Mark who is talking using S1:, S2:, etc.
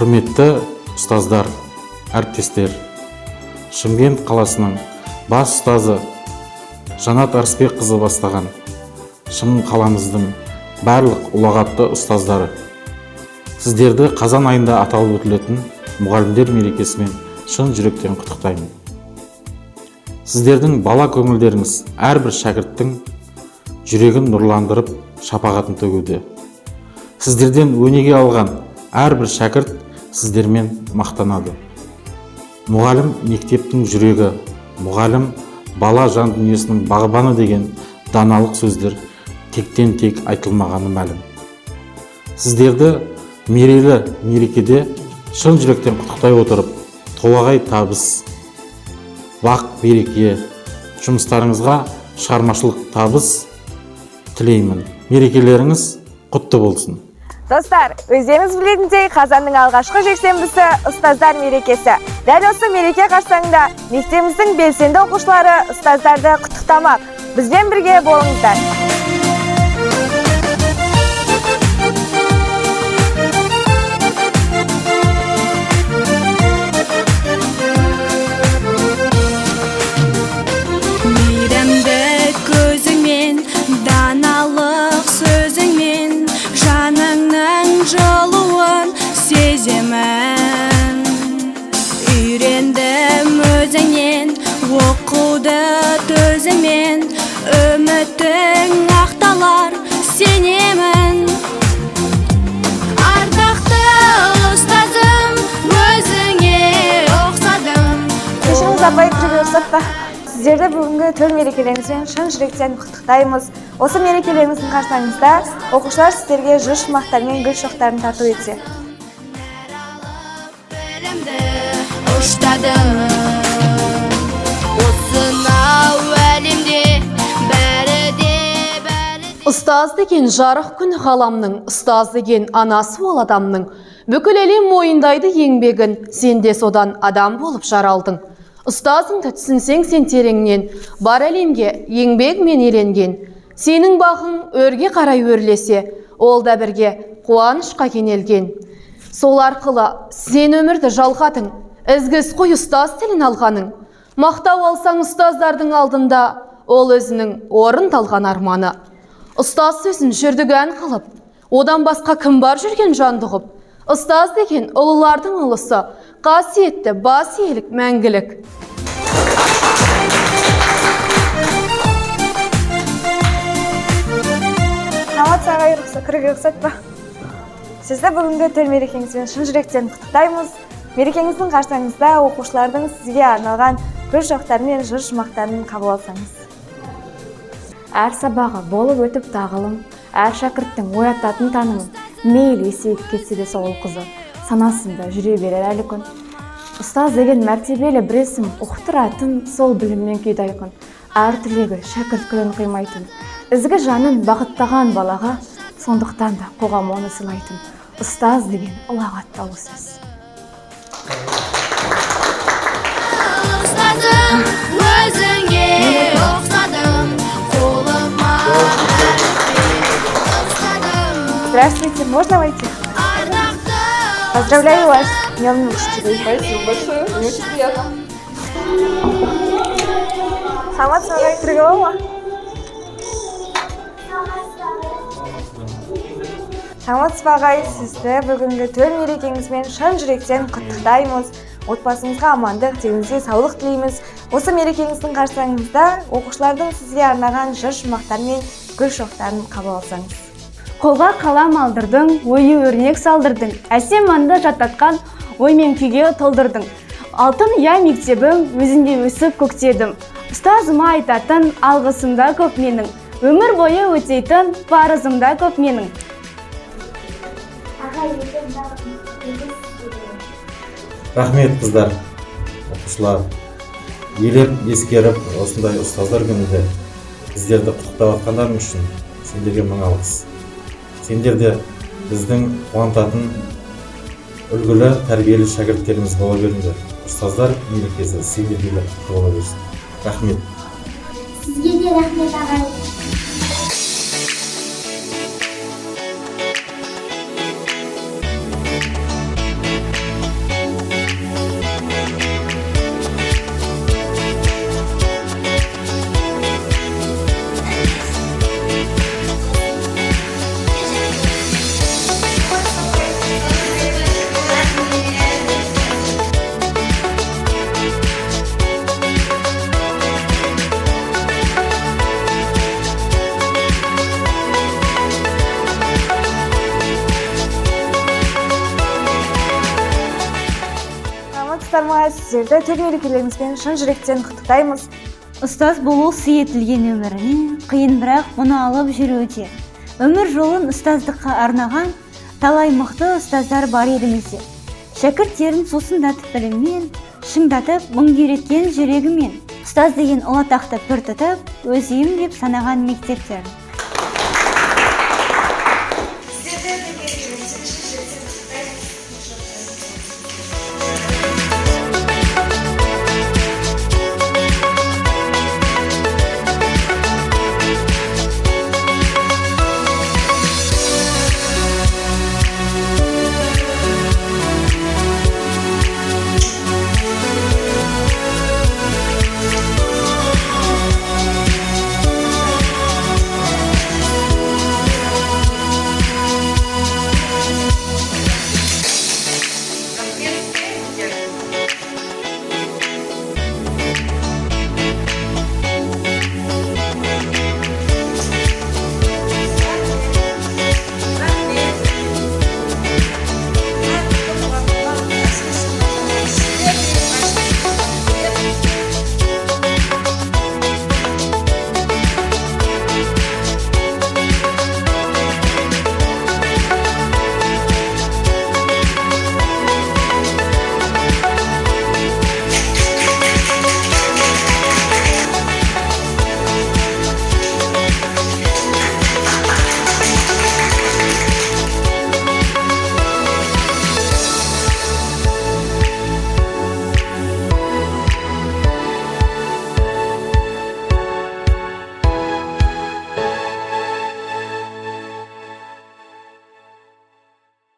S1: Құрметті ұстаздар, әріптестер, Шымкент қаласының бас ұстазы Жанат Арысбекқызы бастаған Шым қаламыздың барлық ұлағатты ұстаздары, сіздерді қазан айында аталып өтілетін мұғалімдер мерекесімен шын жүректен құттықтаймын. Сіздердің бала көңілдеріңіз әрбір шәкірттің жүрегін нұрландырып, шапағатын төгуде. Сіздерден өнеге алған әрбір шәкірт сіздермен мақтанады. Мұғалім мектептің жүрегі, мұғалім бала жан дүниесінің бағбаны деген даналық сөздер тектен тек айтылмағаны мәлім. Сіздерді мерейлі мерекеде шын жүректен құттықтай отырып, толағай табыс, бақ береке, жұмыстарыңызға шығармашылық табыс тілеймін. Мерекелеріңіз құтты болсын.
S2: Достар, өздеріңіз білетіндей, қазанның алғашқы жексенбісі ұстаздар мерекесі. Дәл осы мереке қарсаңында мектебіміздің белсенді оқушылары ұстаздарды құттықтамақ. Бізбен бірге болыңыздар.
S3: Мейірімді көзіңмен, даналық сөзіңмен, жаныңның жылуын сеземін. Үйрендім өзіңнен оқуды төзіммен, үмітің ақталар сенемін. Ардақты ұстазым, өзіңе ұқсадым.
S2: Кешіріңіз, апай, кіруге рұқсат па? Сіздерді бүгінгі төл мерекелеріңізбен шын жүректен құттықтаймыз. Осы мерекелеріңіздің қарсаңызда оқушылар сіздерге жыр шумақтар мен гүл шоқтарын тарту етсе.
S3: Білімді ұштадым. Осынау әлемде бәрі де бәрі.
S4: Ұстаз деген жарық күн ғаламның, ұстаз деген анасы ол адамның. Бүкіл әлем мойындайды еңбегін, сен де содан адам болып жаралдың. Ұстазыңды түсінсең сен тереңнен, бар әлемге еңбегімен еленген. Сенің бағың өрге қарай өрлесе, ол да бірге қуанышқа кенелген. Сол арқылы сен өмірді жалғадың, ізгі іс қой ұстаз тілін алғаның. Мақтау алсаң ұстаздардың алдында, ол өзінің орындалған арманы. Ұстаз сөзін жүрдік ән қылып, одан басқа кім бар жүрген жанды ұғып. Ұстаз деген ұлылардың ұлысы, қасиетті бас иелік мәңгілік.
S2: Самат ағай, кіруге рұқсат па? Сізді бүгінгі төл мерекеңізбен шын жүректен құттықтаймыз. Мерекеңіздің қарсаңызда оқушылардың сізге арналған гүл шоқтары мен жыр шумақтарын қабыл алсаңыз.
S5: Әр сабағы болып өтіп тағылым, әр шәкірттің оятатын танымын. Мейлі есейіп кетсе де сол қызы, санасында жүре берер әлі күн. Ұстаз деген мәртебелі бір есім, ұқтыратын сол біліммен күйді айқын. Әр түлегі шәкірт күнін қимайтын, ізгі жанын бағыттаған балаға, сондықтан да қоғам оны сыйлайтын. Ұстаз деген ұлағатты ұлы сөз.
S3: Ұстазым, өзіңе ұқсадым, қолыма ұстадым.
S2: Здравствуйте, можно войти?
S3: Ардақты
S2: Поздравляю вас с Днем Учителей.
S6: Спасибо большое, мне очень приятно.
S2: Самат ағай, кіруге бола ма? Самат ағай, сізді бүгінгі төл мерекеңізбен шын жүректен құттықтаймыз. Отбасыңызға амандық, деніңізге саулық тілейміз. Осы мерекеңіздің қарсаңызда оқушылардың сізге арнаған жыр шумақтары мен гүл шоқтарын қабыл алсаңыз.
S7: Қолға қалам алдырдың, ою өрнек салдырдың, әсем әнді жаттатқан ой мен күйге толдырдың. Алтын ұя мектебім, өзіңде өсіп көктедім. Ұстазыма айтатын алғысым да көп менің. Өмір бойы өтейтін парызым да көп менің.
S1: Рахмет, қыздар, оқушылар. Елеп ескеріп осындай ұстаздар күнінде біздерді құттықтап жатқандарың үшін сендерге мың алғыс. Сендер де біздің қуантатын үлгілі тәрбиелі шәкірттеріміз бола беріңдер. Ұстаздар мерекесі сендерге де құтты бола берсін. Рахмет.
S8: Сізге де рахмет, ағай.
S2: Сіздерді төл мерекелеріңізбен шын жүректен құттықтаймыз.
S9: Ұстаз болу сый етілген өміріне, қиын, бірақ бұны алып жүруде. Өмір жолын ұстаздыққа арнаған талай мықты ұстаздар бар елімізде. Шәкірттерін сусындатып біліммен, шыңдатып мың үйреткен жүрегімен. Ұстаз деген ұлы атақты пір тұтып, өз үйім деп санаған мектептер.